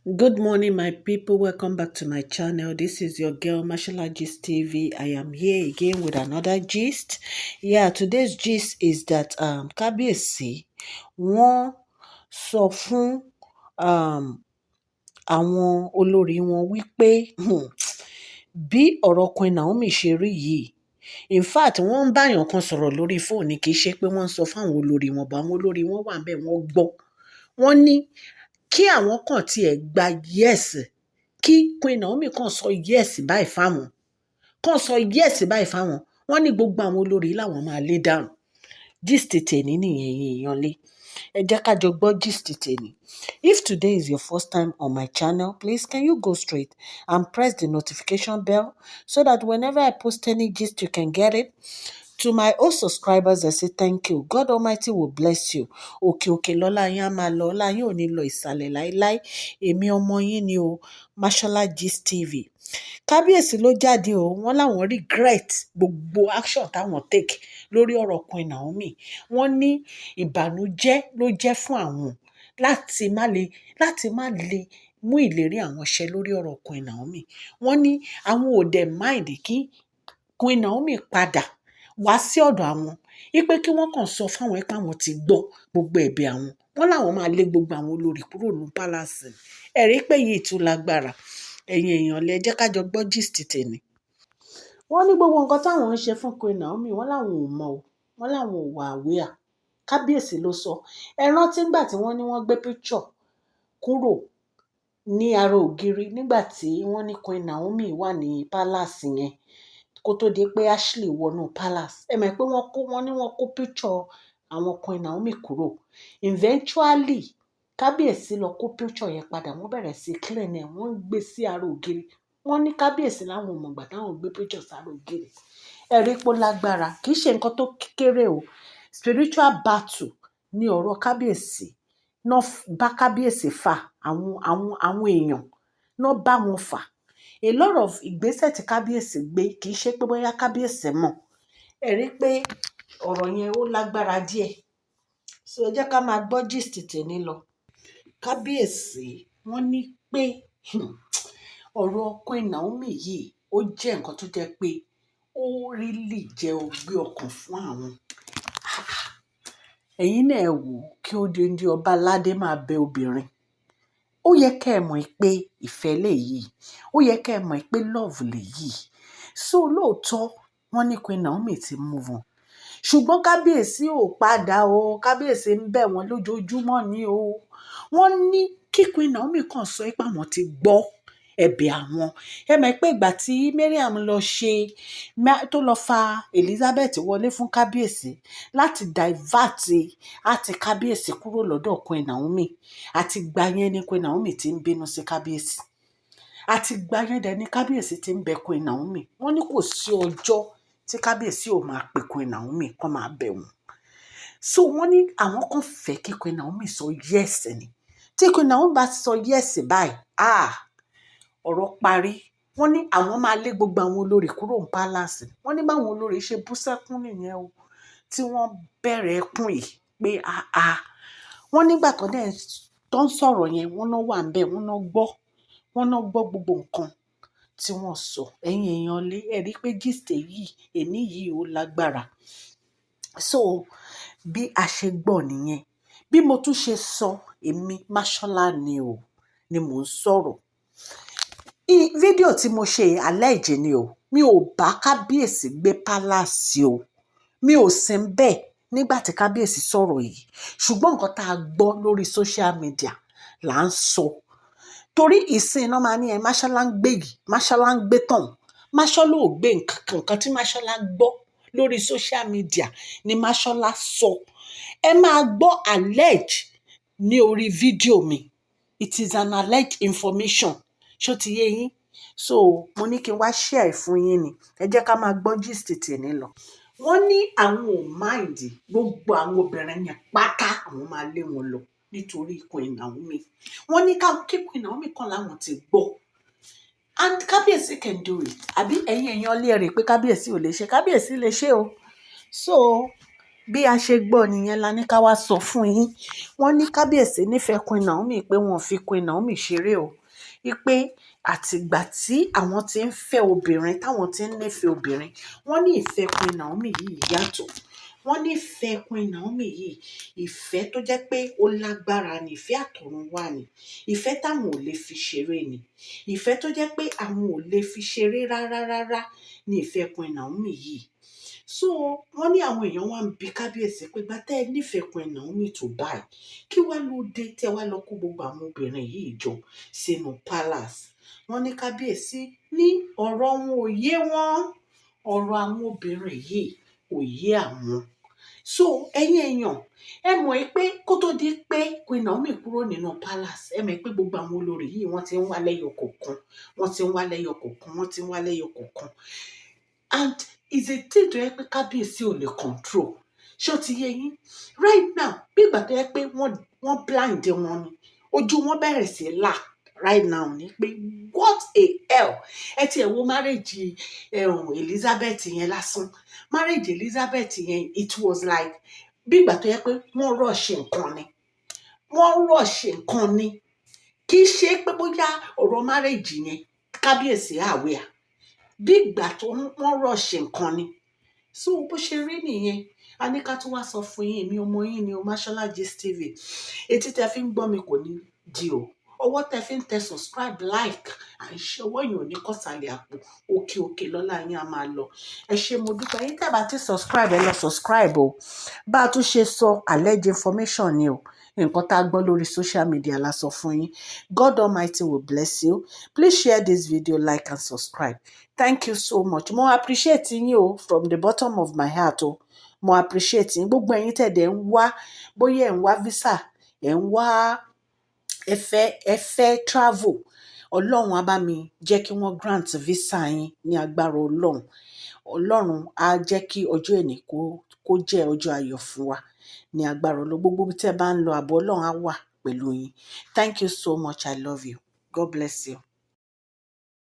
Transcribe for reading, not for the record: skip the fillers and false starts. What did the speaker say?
Good morning, my people. Welcome back to my channel. This is your girl Mashallah Gist TV. I am here again with another gist. Yeah, today's gist is that Kábíyèsí, wọ́n sọ fún àwọn olórí wọn wípé bí ọ̀rọ̀ Queen Naomi ṣe rí yìí, in fact, wọ́n ń báyàn kan sọ̀rọ̀ lórí fóònù, kì í ṣe pé wọ́n ń sọ fún àwọn olórí wọn bọ̀, àwọn olórí wọn wà níbẹ̀, wọ́n gbọ́. Wọ́n ní kí àwọn kàn tiẹ̀ gba yes, kí Queen Naomi kàn sọ yes báyìí fáwọn, kàn sọ yes báyìí fáwọn. Wọ́n ní gbogbo àwọn olórí làwọn máa lé dànù. Gist tèmi nìyẹn. Ẹ̀yin èèyàn lé, ẹ jẹ́ ká jọ gbọ́ gist tèmi. If today is your first time on my channel, please, can you go straight and press the notification bell so that whenever I post any gist, you can get it. To my old subscribers, I say thank you. God Almighty will bless you. Òkè òkè lọ́lá yín á máa lọ, ọlá yín ò ní lọ ìsàlẹ̀ láíláí. Èmi ọmọ yín ni o, Mashola Gist TV. Kábíyèsí ló jáde o. Wọ́n láwọn regret gbogbo action táwọn take lórí ọ̀rọ̀ Queen Naomi. Wọ́n ní ìbànújẹ́ ló jẹ́ fún àwọn láti má lè mú ìlérí àwọn ṣẹ lórí ọ̀rọ̀ Queen Naomi. Wọ́n ní àwọn ò dẹ̀ mind kí Queen Naomi padà wá sí ọ̀dọ̀ àwọn, wípé kí wọ́n kàn sọ fáwọn pé àwọn ti gbọ́ gbogbo ẹ̀bẹ̀ àwọn. Wọ́n láwọn máa lé gbogbo àwọn olórí kúrò ní palace. Ẹ rí pé yìí tún lágbára. Ẹ̀yin èèyàn lẹ, jẹ́ ká jọ gbọ́ gist tèmi. Wọ́n ní gbogbo nǹkan táwọn ń ṣe fún Queen Naomi, wọ́n láwọn ò mọ̀ o, wọ́n láwọn ò wà aware. Kábíyèsí ló sọ. Ẹ rántí nígbà tí wọ́n ní wọ́n gbé picture kúrò ní ara ògiri, nígbà tí wọ́n ní Queen Naomi wà ní palace yẹn, kó tó di pé Ashley wọnú palace? Ẹ mọ̀ pé wọ́n kó, wọ́n ní wọ́n kó picture àwọn Queen Naomi kúrò. Eventually, kábíyèsí lọ kó picture yẹn padà, wọ́n bẹ̀rẹ̀ sí clean ẹ̀, wọ́n ń gbé sí ara ògiri. Wọ́n ní kábíyèsí láwọn ò mọ̀gbà táwọn gbé picture sára ògiri. Ẹ rí pé ó lágbára, kì í ṣe nǹkan tó kéré o. Spiritual battle ní ọ̀rọ̀ kábíyèsí náà bá kábíyèsí fà, àwọn èèyàn náà bá wọn fà. A lot of ìgbésẹ̀ tí kábíyèsí gbé, kì í ṣe pé bóyá kábíyèsí mọ̀. Ẹ rí pé ọ̀rọ̀ yẹn ó lágbára díẹ̀. So ẹ jẹ́ ká máa gbọ́ gist tèmi lọ. Kábíyèsí, wọ́n ní pé ọ̀rọ̀ Queen Naomi yìí, ó jẹ́ nǹkan tó jẹ́ pé ó really jẹ́ ọgbẹ́ ọkàn fún àwọn. Ẹ̀yin náà ẹ wò, kí odindi ọba aládé máa bẹ obìnrin. Ó yẹ kẹ́ ẹ mọ̀ pé ìfẹ́ lèyí, ó yẹ kẹ́ ẹ mọ̀ pé love lèyí. So lóòótọ́, wọ́n ní Queen Naomi ti move on, ṣùgbọ́n kábíyèsí ò padà o. Kábíyèsí ń bẹ̀ wọ́n lójoojúmọ́ ni o. Wọ́n ní kí Queen Naomi kàn sọ pé àwọn ti gbọ́ ẹ̀bẹ̀ àwọn. Ẹ mọ̀ pé ìgbà tí Mariam lọ ṣe, tó lọ fa Elizabeth wọlé fún kábíyèsí láti divert àti kábíyèsí kúrò lọ́dọ̀ Queen Naomi, àti gbà yẹn ni Queen Naomi ti ń bínú sí kábíyèsí. Àti gbà yẹn dẹ̀ ni kábíyèsí ti ń bẹ Queen Naomi. Wọ́n ní kò sí ọjọ́ tí kábíyèsí ò máa pe Queen Naomi kó máa bẹ̀ wọ́n. So wọ́n ní àwọn kan fẹ́ kí Queen Naomi sọ yes ni. Tí Queen Naomi bá sọ yes báyìí, ah, ọ̀rọ̀ parí. Wọ́n ní àwọn máa lé gbogbo àwọn olórí kúrò ní palace. Wọ́n ní báwọn olórí ṣe bú sẹ́kún nìyẹn o, tí wọ́n bẹ̀rẹ̀ ẹkún yìí pé ah ah. Wọ́n nígbà tó dẹ̀ tó ń sọ̀rọ̀ yẹn, wọ́n náà wà níbẹ̀, wọ́n náà gbọ́, wọ́n náà gbọ́ gbogbo nǹkan tí wọ́n sọ. Ẹ̀yin èèyàn lé, ẹ rí pé gist yìí èní yìí ó lágbára. So bí a ṣe gbọ́ nìyẹn. Bí mo tún ṣe sọ, èmi Máṣọ́lá ni o, ni mò ń sọ̀rọ̀. Fídíò tí mo ṣe, allege ni o. Mi ò bá kábíyèsí gbé palace o. Mi ò sí ńbẹ̀ nígbà tí kábíyèsí sọ̀rọ̀ yìí. Ṣùgbọ́n nǹkan tá a gbọ́ lórí social media là ń sọ. Torí ìsìn náà máa ní ẹ Máṣọ́lá ń gbé yìí, Máṣọ́lá ń gbé tán. Máṣọ́lá ò gbé nǹkan kan. Nǹkan tí Máṣọ́lá gbọ́ lórí social media ni Máṣọ́lá sọ. Ẹ máa gbọ́ allege ní orí fídíò mi. It is an alleged information. Ṣó ti yé yín? So mo ní kí n wá share fún yín ni. Ẹ jẹ́ ká máa gbọ́ gist tèmi lọ. Wọ́n ní àwọn ò mind, gbogbo àwọn obìnrin yẹn pátá, àwọn máa lé wọn lọ nítorí Queen Naomi. Wọ́n ní kí Queen Naomi kàn láwọn ti gbọ́. And kábíyèsí can do it. Àbí ẹ̀yin èèyàn lè rí pé kábíyèsí ò lè ṣe? Kábíyèsí lè ṣe o. So Bí a ṣe gbọ́ nìyẹn la ní ká wàá sọ fún yín. Wọ́n ní kábíyèsí nífẹ̀ẹ́ Queen Naomi, pé wọ́n fi Queen Naomi ṣeré o, wípé àtìgbà tí àwọn ti ń fẹ́ obìnrin, táwọn ti ń nífẹ̀ẹ́ obìnrin, wọ́n ní ìfẹ́ Queen Naomi yìí yàtọ̀. Wọ́n nífẹ̀ẹ́ Queen Naomi yìí, ìfẹ́ tó jẹ́ pé ó lágbára ni, ìfẹ́ àtọ̀run wá ni, ìfẹ́ táwọn ò lè fi ṣeré ni, ìfẹ́ tó jẹ́ pé àwọn ò lè fi ṣeré rárá rárá ní ìfẹ́ Queen Naomi yìí. So wọ́n ní àwọn èèyàn wá ń bi kábíyèsí pé gbà tẹ́ ẹ nífẹ̀ẹ́ Queen Naomi tó báyìí, kí wá ló dé tẹ́ wá lọ kó gbogbo àwọn obìnrin yìí jọ sínú palace? Wọ́n ní kábíyèsí ní ọ̀rọ̀ wọn ò yé wọn, ọ̀rọ̀ àwọn obìnrin yìí kò yé àwọn. So ẹ̀yin èèyàn, ẹ mọ̀ ẹ́ pé kó tó di pé Queen Naomi kúrò nínú palace, ẹ mọ̀ pé gbogbo àwọn olórí yìí, wọ́n ti ń wá lẹ́yọ kọ̀ọ̀kan, wọ́n ti ń wá lẹ́yọ kọ̀ọ̀kan, wọ́n ti ń wá lẹ́yọ kọ̀ọ̀kan, and is a thing tó yẹ pé kábíyèsí ò lè control. Ṣé ó ti yé yín right now? Bí ìgbà tó yẹ pé wọ́n blind wọn ni, ojú wọn bẹ̀rẹ̀ sí là right now ni pé what a hell. Ẹ tiẹ̀ wo marriage Elizabeth yẹn lásán. Marriage Elizabeth yẹn, it was like bí ìgbà tó yẹ pé wọ́n rush nǹkan ni, wọ́n rush nǹkan ni. Kì í ṣe pé bóyá ọ̀rọ̀ marriage yẹn kábíyèsí àwẹ̀ bí ìgbà tó wọ́n rush nǹkan ni. So bó ṣe rí nìyẹn, a ní ká tún wá sọ fún yín. Èmi ọmọ yín ni o, Mashola Gist TV. Etí tẹ fi ń gbọ́ mi kò ní di o, ọwọ́ tẹ fi ń tẹ subscribe, like and share, ọwọ́ yìí ò ní kọ́sàlẹ̀ àpò. Òkè òkè lọ́la yín á máa lọ. Ẹ ṣé, mo dúpẹ́. Yín tẹ́ bá ti subscribe, ẹ lọ subscribe o. Bá a tún ṣe sọ, alleged information ni o, nǹkan tá a gbọ́ lórí social media la sọ fún yín. God Almighty will bless you. Please share this video, like and subscribe. Thank you so much. Mo appreciate yín o, from the bottom of my heart o. Mo appreciate yín. Gbogbo ẹ̀yin tẹ̀ dẹ̀ ń wá, bóyá ẹ̀ ń wá visa, ẹ̀ ń wá, ẹ fẹ́ travel, Ọlọ́run á bá mi jẹ́ kí wọ́n grant visa yín ní agbára Ọlọ́run. Ọlọ́run á jẹ́ kí ọjọ́ èní kó jẹ́ ọjọ́ ayọ̀ fún wa ní agbára Ọlọ́run. Gbogbo ibi tí ẹ bá ń lọ, ààbò Ọlọ́run á wà pẹ̀lú yín. Thank you so much. I love you. God bless you.